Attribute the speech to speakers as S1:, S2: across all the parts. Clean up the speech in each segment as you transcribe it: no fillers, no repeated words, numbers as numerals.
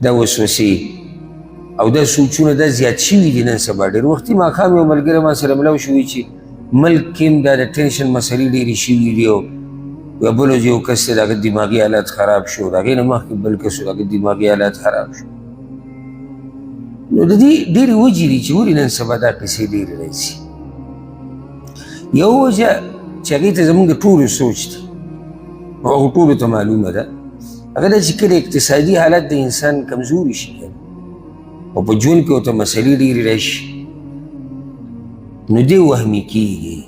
S1: دا وسوسې او دا سوچونه دا زیات شوي دي نن سبا. ډېر وختي ماښام یو ملګری ما سره ملاو شوی چې ملک کې هم دا د ټینشن مسلې ډېرې شوي دي، او یو بل ورځ یو کس دی د هغه دماغي حالت خراب شو، د هغې نه مخکې بل کس د هغه دماغي حالت خراب شو. نو د دې ډېرې وجې دي چې ولې نن سبا دا قصې ډېرې راځي. یو وجه چې هغې ته زموږ د ټولو سوچ دی او هغو ټولو ته معلومه ده، هغه دا چې کله اقتصادي حالت د انسان کمزوري شي او په ژوند کې ورته مسلې ډېرې راشي، نو دی وهمي کېږي.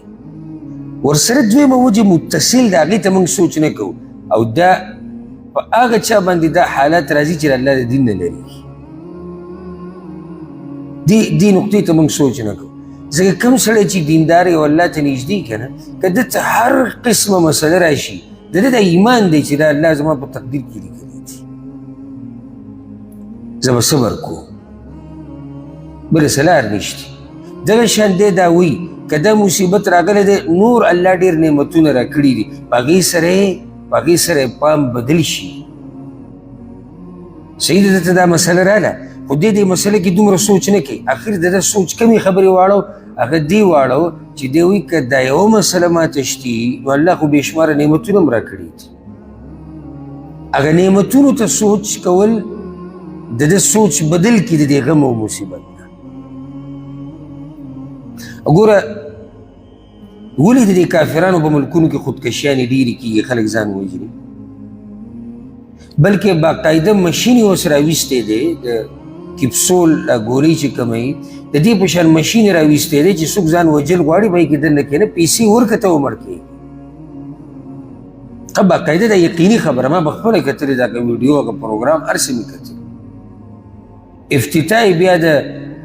S1: ورسره دویمه وجه متصل ده، هغې ته موږ سوچ نه کوو، او دا په هغه چا باندې دا حالت راځي چې الله د دین نه لري. دې نقطې ته موږ سوچ نه کوو، ځکه کوم سړی چې دیندار او الله ته نږدې که نه، که ده ته هر قسمه مسله راشي، د ده دا ایمان دی چې دا الله زما په تقدیر کې لیکلی دی، زه به صبر کوم، بله څه لار نشته. دغه شان دی دا وایي که دا مصیبت راغلی دی، نور الله ډېر نعمتونه راکړي دي، په هغې سره یې پام بدل شي. صحیح ده، ته دا مسله راله، خو دې دې مسله کې دومره سوچ نه کوي. اخر د ده سوچ کمې خبرې واړو، هغه دې واړو چې دی وایي که دا یوه مسله ماته شتي، نو الله خو بې شماره نعمتونه هم راکړي دي. هغه نعمتونو ته سوچ کول د ده سوچ بدل کړي د دې غم او مصیبت نه. وګوره ولې د دې کافرانو په ملکونو کې خودکشیانې ډېرې کېږي، خلک ځان وژني، بلکې باقاعده مشین یې اوس راویستی دی، د کپسول دا ګولۍ چې کومه وي د دې په شان مشین یې راویستی دی چې څوک ځان وژل غواړي به یې کې دننه کښېنه، پیسې ورکړه ته ومړ کېږي. ښه باقاعده دا یقیني خبره، ما به خپله کتلې ده، هغه ویډیو هغه پروګرام هر څه مې کتل. افتتاح یې بیا د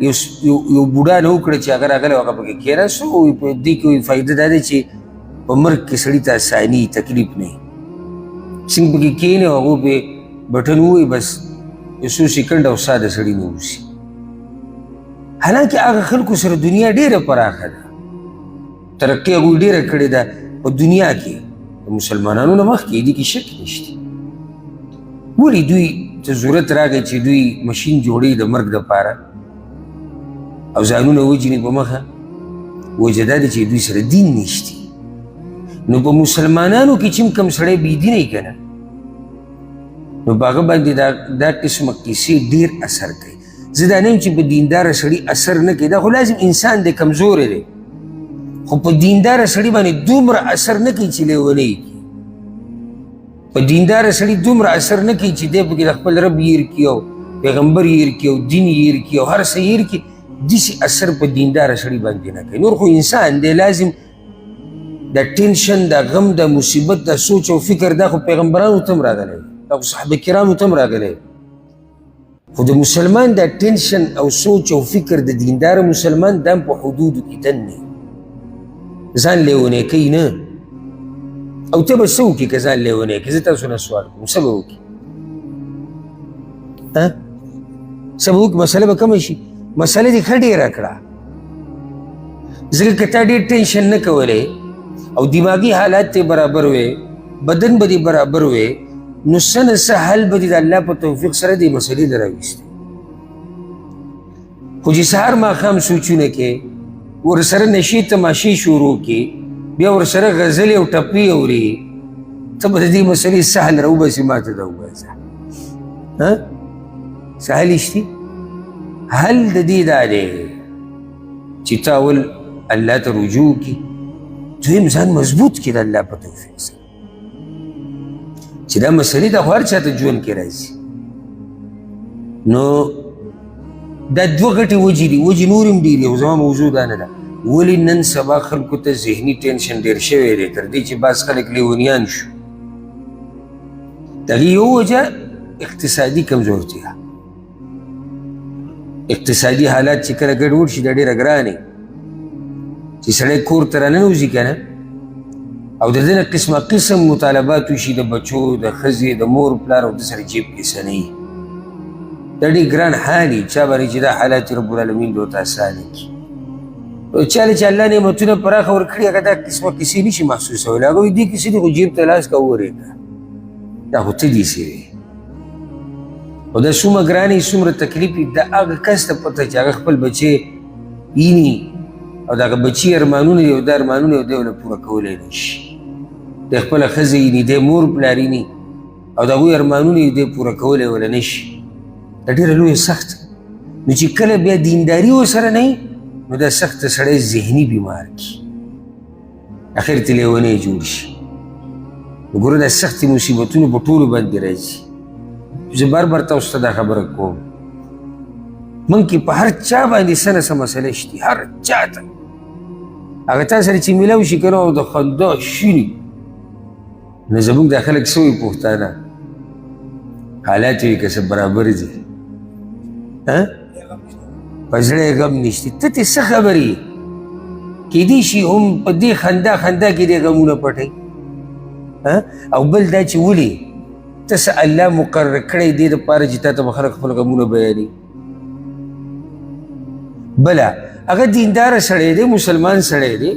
S1: یو بوډا نه وکړه چې هغه راغلی هغه پکې کښېناستو، او په دې کې فایده دا ده چې په مرګ کې سړي ته اساني تکلیف نه وي، څنګه پکې کښېني او هغو پې بټن ووایي، بس یو څو سیکنډ او ساه د سړي نه وځي. حالانکه هغه خلکو سره دنیا ډېره پراخه ده، ترقي هغوی ډېره کړې ده په دنیا کې، د مسلمانانو نه مخکې، دې کې شک نشته. ولې دوی ته ضرورت راغی چې دوی مشین جوړوي د مرګ دپاره او ځانونه وژني په مخه؟ وجه دا ده چې دوی سره دین نشته. نو په مسلمانانو کې چې کوم سړی بې دینه که نه، نو په هغه باندې دا قسمه قصې ډېر اثر کوي. زه دا نه یم چې په دینداره سړي اثر نه کوي، دا خو لازم انسان دی، کمزوری دی، خو په دینداره سړي باندې دومره اثر نه کوي چې لیونی کړي. په دینداره سړي دومره اثر نه کوي چې دی پکې د خپل رب هېر کړي او پیغمبر هېر کړي او دین هېر کړي او هر څه هېر کړي. داسې اثر په دینداره سړي باندې نه کوي. نور خو انسان دی، لازم د ټینشن، د غم، د مصیبت، د سوچ او فکر دا خو پیغمبرانو ته هم راغلی، دا خو صحابه کرامو ته هم راغلی، خو د مسلمان د ټینشن او سوچ او فکر د دیندار مسلمان دام په حدودو کې دننه ځان لیونی کوي نه. او ته به څه وکړې که ځان لیونی کړې؟ زه تاسو نه سوال کوم، څه به وکړې؟ څه به وکړې؟ مسله به کمه شي؟ مسله دې ښه ډېره کړه، ځکه که تا ډېر ټینشن نه کولی او دماغي حالات ته برابر وې، بدن به دې برابر وې، نو څه نه څه حل به دې د الله په توفیق سره دې مسلې له راویستې. خو چې سهار ماښام سوچونه کې، ورسره نشې تماشې شروع کې، بیا ورسره غزلې او ټپې اوري، ته به د دې مسلې څه حل راوباسې؟ ما ته دا ووایه څه حل شتي؟ حل د دې دا دی چې ته اول الله ته رجوع کړي، دویم ځان مضبوط کړي د الله په توفیق سره، چې دا مسلې دا خو هر چا ته ژوند کې راځي. نو دا دوه غټې وجې دي، وجې نورې هم ډېرې، خو زما موضوع دا نه ده. ولې نن سبا خلکو ته ذهني ټینشن ډېر شوی دی، تر دې چې بعض خلک لیونیان شو؟ د هغې یو وجه اقتصادي کمزورتیا، اقتصادي حالات چې کله ګډوډ شي دا ډېره ګرانه چې سړی کور ته راننوځي که نه، او د ده نه قسمه قسم مطالبات وشي، د بچو، د ښځې، د مور پلار، او د سره جیب کې څه نه وي. دا ډېر ګران حال وي، چا باندې چې دا حالات رب العالمین دې ورته اسانه کړي. چا له چې الله نعمتونه پراخه ورکړي، هغه دا قسمه کیسې نه شي محسوسولی. هغه وایي دې کیسې دې خو جیب ته لاس که وورېږه، دا خو ته دې څه وې. او دا څومره ګرانې، څومره تکلیف وي، دا هغه کس ته پته چې هغه خپل بچی ویني او د هغه بچي ارمانونه دي او دا ارمانونه دی ورله پوره کولی نه شي. دی خپله ښځه ویني، دی مور پلار ویني او د هغوی ارمانونه یې دی پوره کولی ورله نه شي. دا ډېره لویه سخته. نو چې کله بیا دینداري ورسره نه وي نو دا سخته سړی ذهني بیمار کړي، اخر ته لیونی جوړ شي. ګوره دا سختې مصیبتونه په ټولو باندې راځي. زه بار بار تاسو ته دا خبره کوم، موږ کې په هر چا باندې څه نه څه مسله شتي، هر چا ته هغه چا سره چې میلاو شي که نه او د خندا شیني. نو زموږ دا خلک څه وایي پښتانه، حالات یې که څه برابر دي، په زړه یې غم نشته، ته ترې څه خبر یې؟ کیدای شي هم په دې خندا خندا کې دې غمونه پټوي. او بل دا چې ولې ته څه الله مقرر کړی دې دپاره چې تا ته به خلک خپل غمونه بیانوي. بله هغه دینداره سړی دی، مسلمان سړی دی،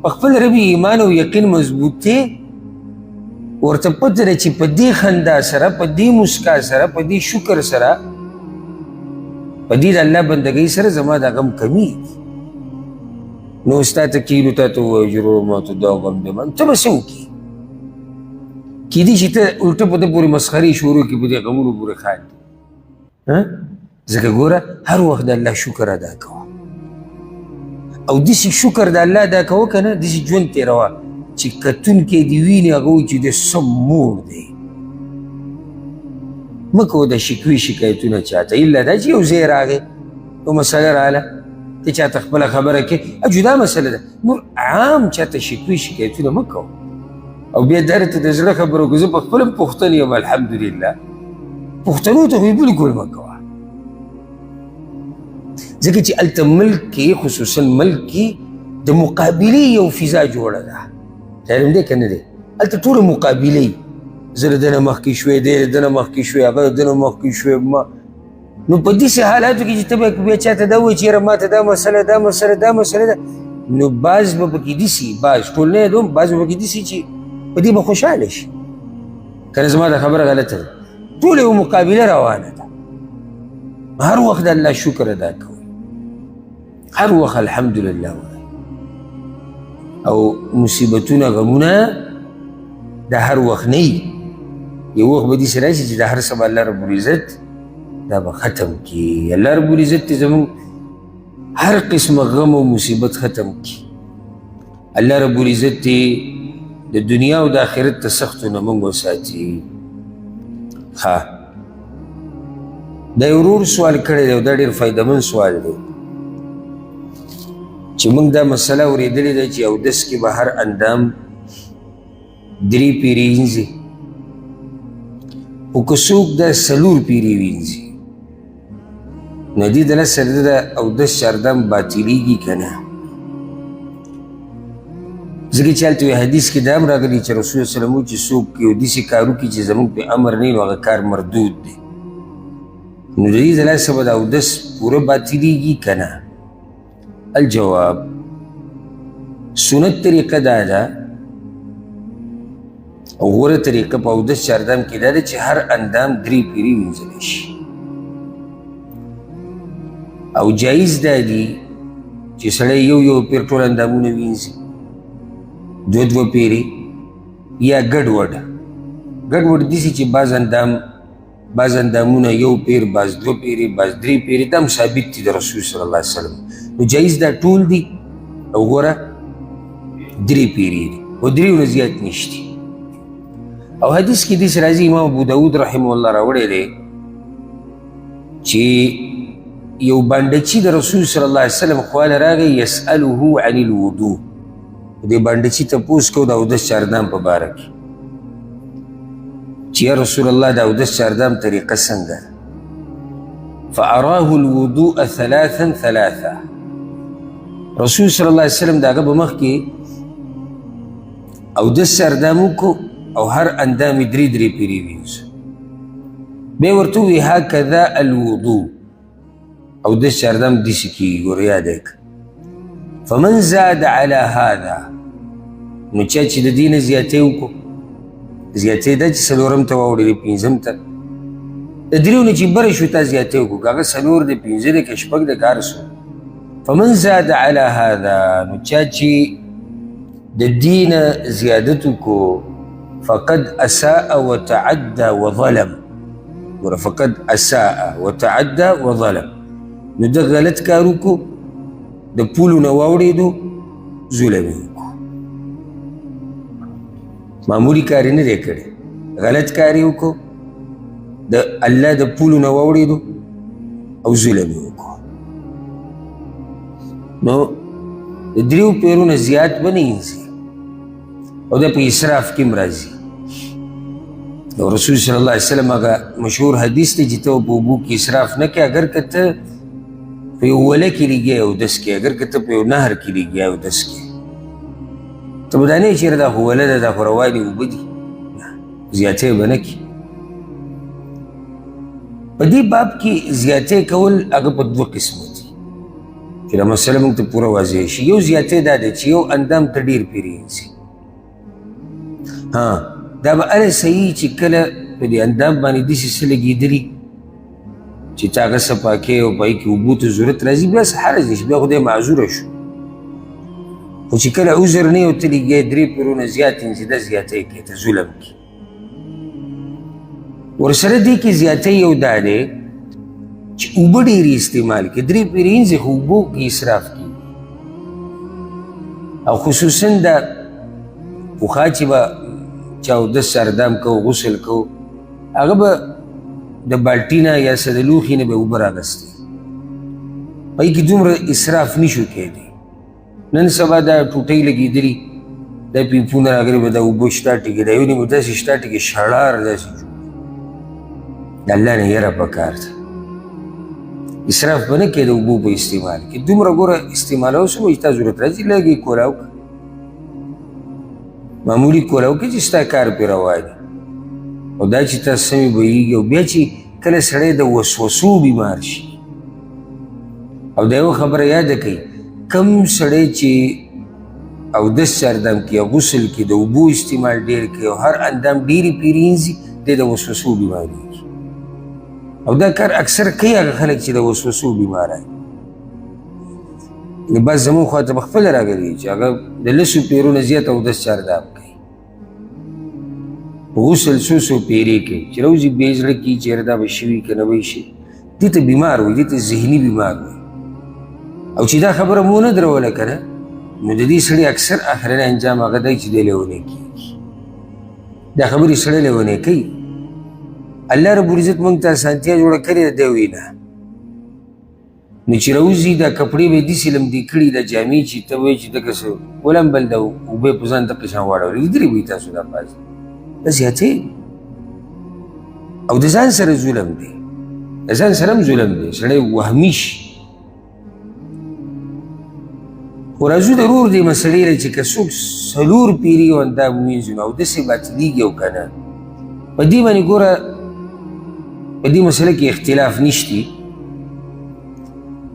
S1: په خپل رب ایمان او یقین مضبوط دی، ورته پته ده چې په دې خندا سره، په دې مسکا سره، په دې شکر سره، په دې د الله بندګۍ سره زما دا غم کمیږي. نو ستا ته کینو، تا ته ووایي چې وروره ما ته دا غم دی، ته به څه وکړې؟ کیدای شي ته الټه په ده پورې مسخرې شروع کړې، په دې غمونو پورې خاندې. ځکه ګوره هر وخت د الله شکر ادا کوه، او داسې شکر د الله ادا کوه که نه، داسې ژوند تېروه چې کتونکی دې ویني هغه وایي چې د سم موړ دی. مه کوه د شکوې شکایتونه چاته، الا دا چې یو ځای راغی، یو مسله راغله، ته چاته خپله خبره کوې، جدا مسله ده. نور عام چاته شکوې شکایتونه مه کوه. او بیا دا راته د زړه خبره وکړه، زه په خپله هم پښتون یم الحمدلله، پښتنو ته خو یې بلکل مه کوه، ځکه چې هلته ملک کې، خصوصا ملک کې د مقابلې یو فضا جوړه ده. خیال دی که نه دی؟ هلته ټوله مقابلې، زه له ده نه مخکې شوی، دی له ده نه مخکې شوی، هغه له ده نه مخکې شوی. ما نو په داسې حالاتو کې چې ته به بیا چا ته دا ووایې چې یاره ما ته دا مسله، دا مسله، دا مسله ده، نو بعض به پکې داسې، بعض ټول نه یادوم، بعض به پکې داسې چې په دې به خوشحاله شي. که نه زما دا خبره غلطه ده، ټوله یو مقابله روانه ده. هر وخت د الله شکر ادا کوئ، هر وخت الحمدلله وایي. او مصیبتونه غمونه د هر وخت نه وي، یو وخت به داسې راشي چې د هر څه به الله رب العزت دا به ختم کړي. الله رب العزت دې زموږ هر قسم غم او مصیبت ختم کړي. الله رب العزت دې د دنیا او د آخرت ته سختو نه موږ وساتي. ښه، دا یو ورور سوال کړی دی او دا ډېر فایدهمند سوال دی چې موږ دا مسله اورېدلې ده چې اودس کې به هر اندام درې پیرې وینځي، خو که څوک دا څلور پیرې وینځي نو دې د سره د اودس چاردام باطلېږي که نه؟ ځکه چې هلته یو حدیث کې دا هم راغلي چې رسول الله صلی الله علیه وسلم چې څوک یو داسې کار وکړي چې زموږ په امر نه وي نو هغه کار مردود دی. نو د دې د لاسه به د اودس پوره باطلېږي که نه؟ الجواب، سنت طریقه دا ده او غوره طریقه په اودس چاردام کې دا ده چې هر اندام درې پیرې وینځلی شي، او جایز دا دي چې سړی یو یو پیر ټول اندامونه وینځي، دوه دوه پیرې، یا ګډوډ. ګډوډ داسې چې بعض اندامونه یو پیر، بعض دوه پیرې، بعض درې پیرې، دا هم ثابت دي د رسول صلی الله علیه وسلم. نو جایز دا ټول دي او غوره درې پیرې دي او درېو نه زیات نشتي. او حدیث کې داسې راځي، امام ابو داود رحمه الله راوړی دی چې یو بانډچي د رسول صلی الله علیه وسلم خواله راغی، یسأله عن الوضوء، دې بانډچي تپوس کو د اودس چاردام په باره کې چې یا رسول الله د اودس چاردام طریقه څنګه ده؟ فأراه الوضوء ثلاثا ثلاثا. رسول صلی الله علیه وسلم د هغه په مخ کې اودس چاردام وکړو او هر اندام یې درې درې پیرې وینځو. بیا ورته ووایي هکذا الوضوء، اودس چاردام داسې کېږي، ګوره یاد یې کړه. فمن زاد على هذا، نو چا چې د دې نه زیاتی وکړو، زیاتی دا چې څلورم ته واوړېدې، پنځم ته، د دریو نه چې بره شو تا زیاتی وکړو، که هغه څلور دی، پنځه دی، که شپږ دی، که هر څو. فمن زاد علی هذا، نو چا چې د دین زیادت وکړو فقد اساء وتعدى وظلم. ګوره، فقد اساء وتعدى وظلم، نو ده غلط کار وکړو، د پولو نه واوړېدو، ظلم یې وکړو، معمولي کار یې نه دی کړی، غلط کار یې وکړو، د الله د پولو نه واوړېدو او ظلم یې وکړو. نو د دریو پیرونو زیات به نه اینځي، او دا په اسراف کې هم راځي. او رسول صلی الله علیه وسلم هغه مشهور حدیث دی چې ته په اوبو کې اسراف نه کوې، اګر که ته په یو وله کې لګیا یې اودس کوې، اګر که ته په یو نهر کې لګیا یې اودس کوې، ته به دا نه یې چېرې دا خو وله ده، دا خو روانې اوبه دي، زیاتی به نه کوې. په دې باب کې زیاتی کول هغه په دوه قسمه دي چې دا مسله موږ ته پوره واضح شي. یو زیاتی دا دی چې یو اندام ته ډېر پېرېږي، ها دا به هله صحیح چې کله په دې اندام باندې داسې څه لګېدلي چې ته هغه څه پاکې او په هغې کې اوبو ته ضرورت راځي، بیا څه حرج نشي، بیا خدای معذوره شو. خو چې کله عذر نه او ته لګیا درې پیرونه زیات انځي، دا زیاتی کوي، ته ظلم کوي. ورسره دې کې زیاتی یو دا دی چې اوبه ډېرې استعمال کړي، درې پیرې انځي خو اوبو کې اسراف کړي، او خصوصا دا پخوا چې به چا اودس سردام کو، غسل کو، هغه به د بالټي نه یا څه د لوښي نه به اوبه راغستې، په هغې کې دومره اسراف نشو کېدی. نن سبا دا ټوټۍ لګېدلي، دا پیپونه راغلي، به دا اوبه شته ټکي، دا یو نیم داسې شته ټکي، شړار داسې جوړ. د الله نه یره پکار ده، اسراف به نه کوې د اوبو په استعمال کې. دومره ګوره استعمالوه څومره چې تا ضرورت راځي، لږ یې کولاو کړه، معمولي کولاو کړه چې ستا کار پرې روان دی. او دا چې تا سمې بهیږي، او بیا چې کله سړی د وسوسو بیمار شي، او دا یوه خبره یاده کړئ، کم سړی چې اودس چاردم کې، غسل کې د اوبو استعمال ډېر کوي او هر اندام ډېرې پیرې اینځي، دی د وسوسو بیمارېږي. او دا کار اکثر کوي هغه خلک چې د وسوسو بیماران دي. بس زموږ خوا ته به خپله راغلي چې هغه د لسو پیرو نه زیات اودس چاردام کوي، غسل څو څو پیرې کوي، چې راوځي بیا یې زړه کېږي چې یاره دا به شوي که نه به شي. دې ته بیمار وایي، دې ته ذهني بیمار وایي. او چې دا خبره مو نه دروله که نه، نو د دې سړي اکثر اخرنی انجام هغه دی چې دی لیونی کېږي. دا خبرې سړی لیونی کوي. الله رب العزت موږ ته اسانتیا جوړه کړې ده، دی وایي نه. نو چې راوځي دا کپړې به یې داسې لمدې کړي، دا جامې چې ته وایې چې دغه څه ولمبل، دا اوبه یې په ځان دقه شان واړولې، لیدلې به وي تاسو دا پاس دا زیاتې. او د ځان سره ظلم دی، د ځان سره هم ظلم دی، سړی وهمي شي. خو راځو د ورور دې مسلې له چې که څوک څلور پیرې یو اندام وینځي نو اودس یې باطلېږي او که نه، په دې باندې ګوره په دې مسله کې اختلاف نشتی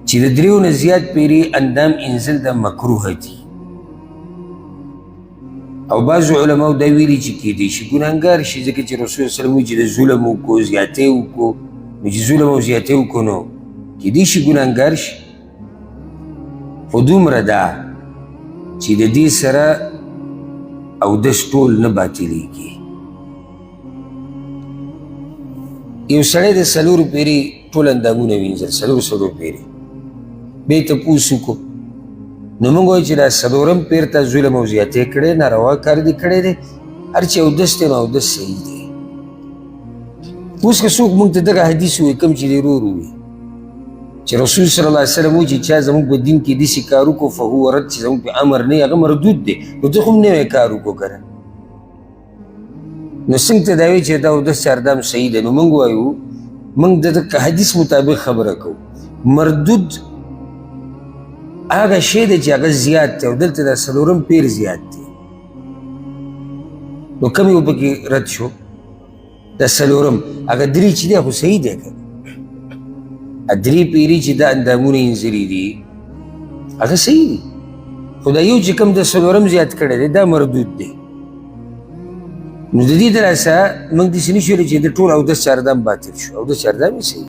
S1: چې د دریو نه زیات پیرې اندام انځل دا مکروه دي. او بعضو علماو دا ویلي چې کېدای شي ګناهګار شي، ځکه چې رسول الله صلی الله علیه وسلم وایي چې د ظلم وکړو، زیاتی وکړو، نو چې ظلم او زیاتی وکړو نو کېدای شي ګناهګار شي. خو دومره ده چې د دې سره اودس ټول نه باطلېږي. یو سړی د څلورو پیرې ټول اندامونه وینځل، څلور څلور پیرې، بیا یې تپوس وکړو، نو موږ وایو چې دا څلورم پیر ته ظلم او زیاتی کړی، ناروا کار دې کړی دی، هر چې اودس دی نو اودس صحیح دی. اوس که څوک موږ ته دغه حدیث ووایي کوم چې دی ورور ووایي چې رسول صلی الله علیه وسلم وایي چې چا زموږ په دین کې داسې کار وکړو فهو رد، چې زموږ په امر نه هغه مردود دی، نو ته خو هم نوی کار وکړو که نه، نو څنګه ته دا وایې چې دا اودس چاردام صحیح دی؟ نو موږ وایو موږ د دغه حدیث مطابق خبره کوو، مردود هغه شی دی چې هغه زیات دی، او دلته دا څلورم پیر زیات دی، نو کوم یو پکې رد شو؟ دا څلورم. هغه درې چې دی خو صحیح دی که نه، درې پیرې چې دا اندامونه اینځلي دي هغه صحیح دي، خو دا یو چې کوم د څلورم زیات کړی دی دا مردود دی. نو د دې د لاسه موږ داسې نه شو ویلی چې د ټول اودس چاردام باطل شو، اودس چاردام یې صحیح.